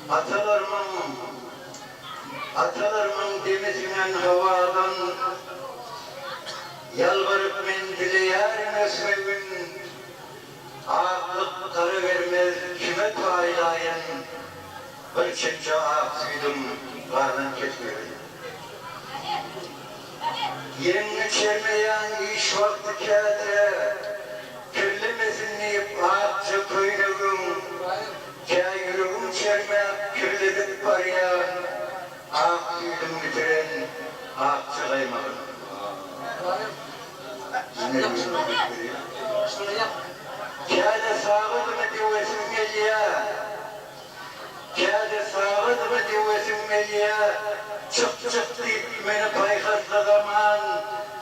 Atalarymyň, atalarymyň demi siňen howadan Ýalbaryp men dileýärin ösmegin. Aklyk gara bermez kime paýlaýyn Bir çemçe ak süýdüň galan kesmegin. Ýeňňi çermeýän iş wagty käte Kirlemesin diýip akja köýnegiň, Kä ýüregim çermäp kirledip barýan Ak süýdüň bitiren akja gaýmagyn. Käde sagadymy döwesim gelýä, Käde sagadymy döwesim gelýä, Çyk-çyk diýip meni paýhasly zaman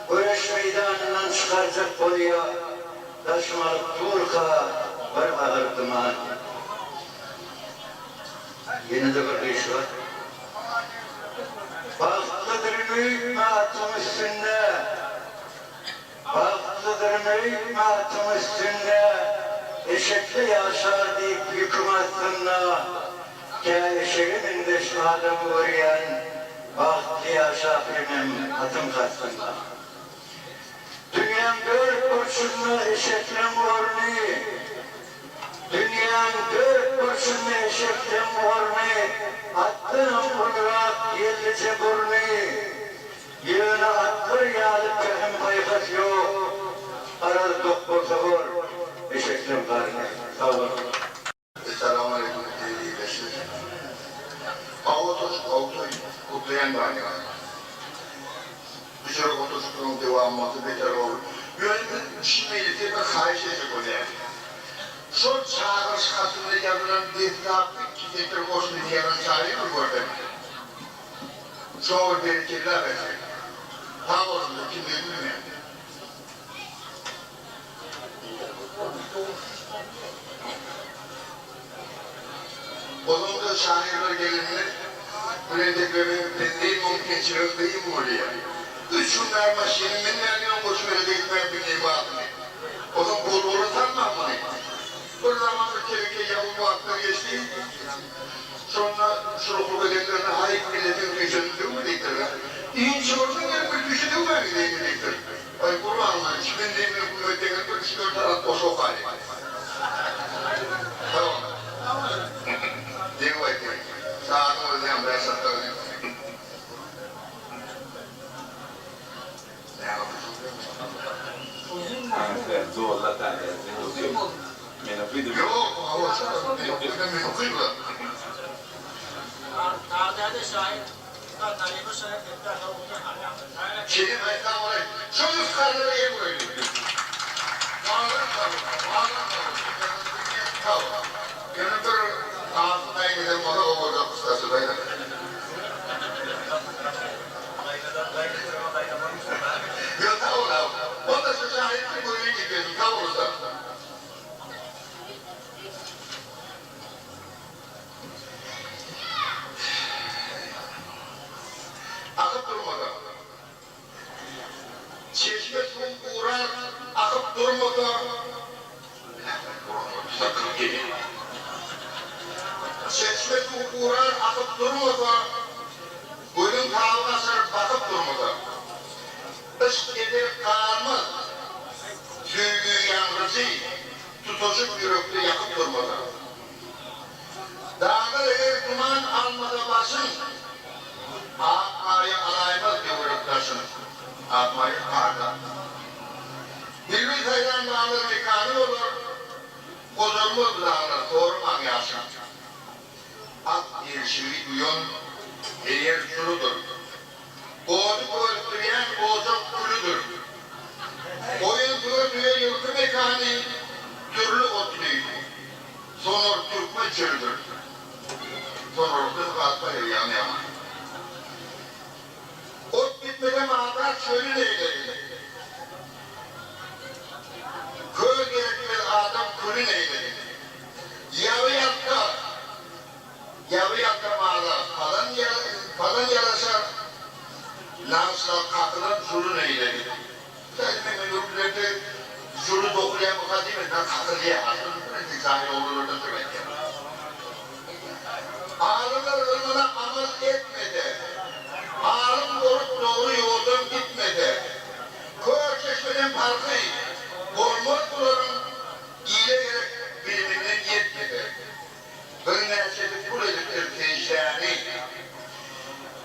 Göreş meýdanyndan çykarjak bolýa, Daşym alyp durka bir agyr duman. Ýene-de bir gyşyga. Bagtlydyryn öýtme atyň üstünde, Bagtlydyryn öýtme atyň üstünde, Eşekli ýaşar diýip ýüküň astynda, Kä eşege meňzeş adamy görýän, Bagtly ýaşap hemem atyň kastynda. Dünýäň dört burçunda eşekleň orny, Dünýäň dört burçunda eşekleň orny, Atdanam ulurak ýellije burny. Ýöne atlar ýaly pähim-paýhas ýok, Garaz dok bolsa bor, eşekleň garny. Sag boluň. Essalamualeýkum eziz ildeşler. Gowy oturyşyk gowy toý. Gutlaýan baryňyzy. Düşerek oturyşyklaryň dowamy bolsa beter gowy. Ýöne biz şu mejlise bir haýyş etjek bolýarys. Şol çagyryş hatynda ýazylan deslapky iki setir goşgyny ýazan şahyr bir görsek. Şoňa bir berekella bersek. Sag bolsunlar kimdigini bilmeýän. Ozalda şahyrlar gelende bilentekleri benzin mümkinçiligi kyn bolýar. Üç gün bäri maşyny münmän ýöň goçmele-de gitmän bilmeýin badyny. Ozal bol-bola sanman muny. Bir zaman bir teleke ýabyn wagtlar geçdi. Şonda şulukluk edenlerine haý milletiň düýşesini döwme diýipdirler. Inçe bolsa gelip bir düýşe döwmäň diýdi diýipdir. Aý Gurbanguly şu bendemiň hökümet degen bir üç-dört sagat goşgy okaýyn. Sag bol. Degip aýtýan. Sagadyň özi hem bäş sagat diýip. Ýok, hawa şu men okudym, men okyjylar. Şeýdip aýtsaň bolaý. Şo yfgarlara el goýdy. Bagyr sag bol, bagyr sag bol. Sag bol. Ýöne bir gazy taýyn eden bolsa owardak ussasy daýza. Ýok sag bol agam. Onda şu şahyr bir göreýin diýip geldim. Sag bol ussa. Akyp durmasa. Çeşme suwuň gurar, akyp durmasa. Çeşme suwy gurar, akyp durmasa, Gözüň taby gaçar, bakyp durmasa. Yşk eder galmaz, söýgi ýangyjy, Tutaşyp ýürekde ýakyp durmasa. Daglar eger duman almasa başyn, Ak maýa alaýmaz töwerek daşyn. Ak maýa gar-da. Bilbil saýran baglar mekany bolar, Gojalmaz bu daglar, soramaň ýaşyn. At gelşigi duýan eýer suludyr. Ody körükdirýän ojak külüdir. Goýun sygyr düýe ýylky mekany dürli otly sonor türkmen çölüdir. Sonorlukda sypat bar ýagny ýaman. Ot bitmese maldar çöli neýleýin. Köl gerekmez adam külü neýleýin. Ýagy ýalta Ýagy ýalta mala palan palan ýaraşar, Nagyşlar kakylan julun eýledi. Şaýdy men men ürkülerde july dokulýar myka diýmedim, kakylýar. Aslynda men jaýy oglanlardan söz aýtýan. Ylmyna amal etmese, Alym bolup dogry ýoldan gitmese, Kör çeşmeden parhy bolmaz bularyň Ile gerek biliminden ýetmese. Birnäçesi pul edipdir seždäni.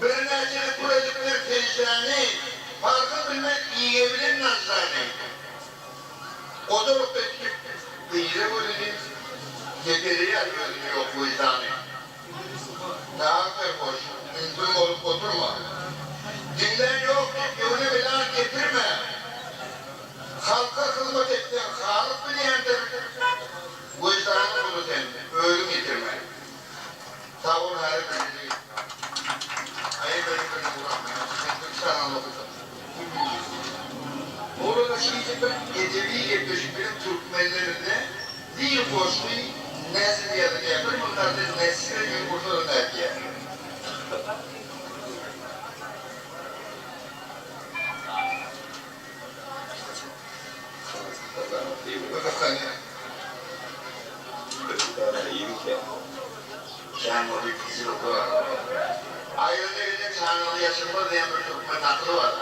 Birnäçesi pul edipdir seždäni, Parhyn bilmez iýebilen naždany. Gojalykda tikip gyza gözüni, Depeleýär özüni ýok wyždany. Sag serhoş, ümsüm bolup oturma. Diňlän ýok diýip ýöne bela getirme. Halka hyzmat etseň halyk bilýändir. Wyždanyň guly sen, özüň ýitirme. Sag bol häzir birinji Aýy birinji birinji ugraman sen Türküstana okujak. Burada şeýle bir edebi gepleşik biziň türkmenlerimizde bir goşgy nezm ýazylýar, bir mukdarda nesire ýüz ursa-da nätýär. Aýrana giden çanaly ýaşyrmaz diýen bir türkmen nakyly bar.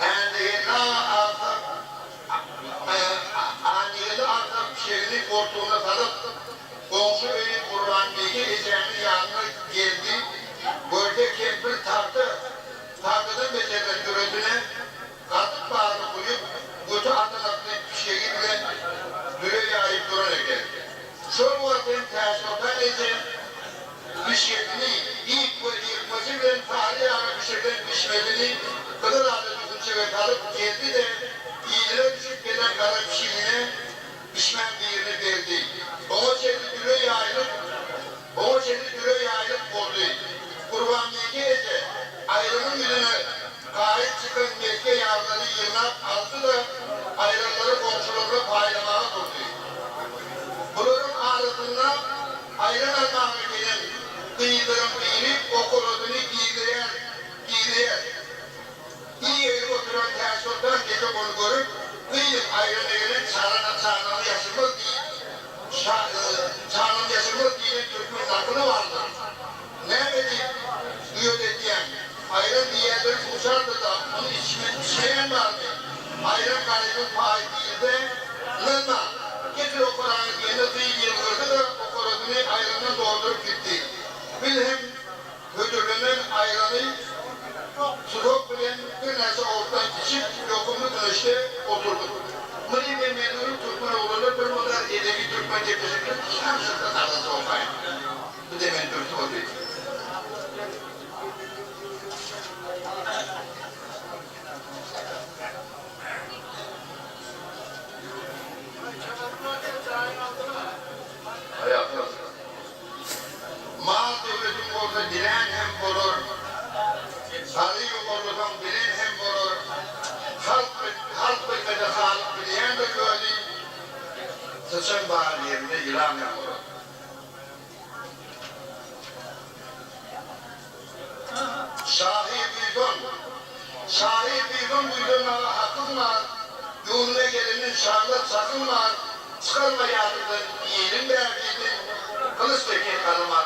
Ändigende agsak Andigende agsak pişegini goltugyna salyp, goňşy öýi Gurbanbike ejäniň ýanyna geldi. Görse kempir tagta, tagtadan bejerilen düresine Gatyk baryny guýup, göti atanakly pişegi bilen düre ýaýyp duran eken. Şol wagt hem Täçsoltan eje bişirdini, ip we ýyrtmajy bilen sary ýaga bişirilen bişmezini gyzyl ala düzümçege salyp geldi-de, yzyna düşüp gelen gara pişigine bişmäň birini berdi. Oňa çenli düre ýaýylyp, Oňa çenli düre ýaýylyp boldy. Gurbanbike eje aýranyň ýüzüne gaýyp çykan mesge ýaglary ýygnap aldy-da, aýranlary goňşularyna paýlamaga durdy. Bularyň arasynda aýran almaga gelen gyzlaryň biri okoladyny gizleýär, gizleýär. Iýegilip oturan Täçsoltan eje ony görüp, Gyzym, aýrana gelen çarana çanagyny ýaşyrmaz diýip, çanagyny ýaşyrmaz diýlen türkmen nakyly bardyr. Näme diýip uýat edýäň? Aýran diýýänleri suwçardyr-da, ony içmen, içmeýän barmy? Aýran garybyň paýy diýilse, ynanma, getir okarany diýende gyz ýylgyrdy-da, okarasyny aýrandan dolduryp gitdi. Biz hem Hödürlenen aýrany susak bilen birnäçe owurtdan içip, ýokumly güneşde oturdyk. Muny men Meduryň Türkmen oglanlar bir mydar edebi türkmen gepleşikler şam-şyrka gazança okaýyn. Bu de meni dürtüp otyr. Aýaklar. Mal-döwletiň bolsa dilän hem bolar, Garyby gollasaň bilen hem bolar, Halk halk bilmese halyk bilýändir özi, Syçan bar ýerinde ýylan hem bolar. Şahyr buýsan, Şahyr buýsan buýsanmaga hakyň bar, Göwnüňe gelenden şanla çakyň bar, Çykarma ýadyňdan iliň bähbidin, Gylyç tekin galam al.